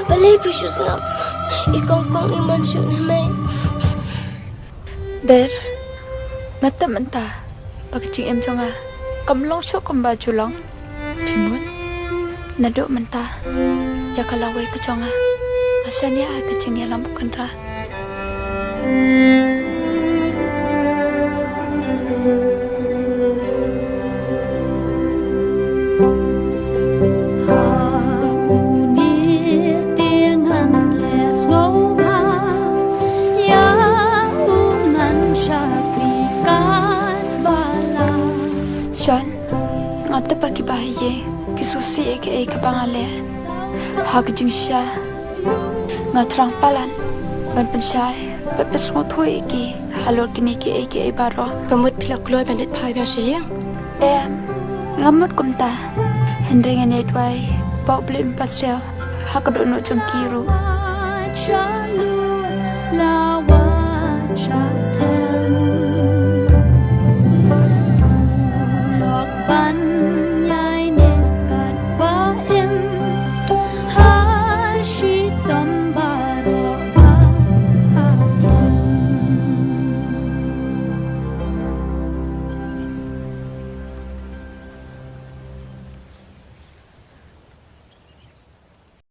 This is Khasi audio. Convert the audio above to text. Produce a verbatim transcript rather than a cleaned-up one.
Balei phi shu sngap? I kong kong i man shuh ne mei? Ber, nga tip mynta ba ka jingim jong nga kam long shuh kumba ju long. Phi mut? Naduh mynta ïa ka lawei ka jong nga, nga shaniah ïa ka jingïalam u Kynrad. Ha une te ngan leh sngewbha ïa u ngan shakri katba lah. Sean, nga tip ba ki bahaïing ki sngewsih ïa kaei kaba nga leh. Ha ka jingshisha nga thrang palat ban pynshai bad pynsngewthuh ïa ki halor kine kiei kiei baroh. Ka mut phi la kloi ban leit phai biang sha ïing? Em, ngam mut kumta. Hynrei ngan ïai duwai ba U Blei un pan sniew ha ka dohnud jong ki ruh.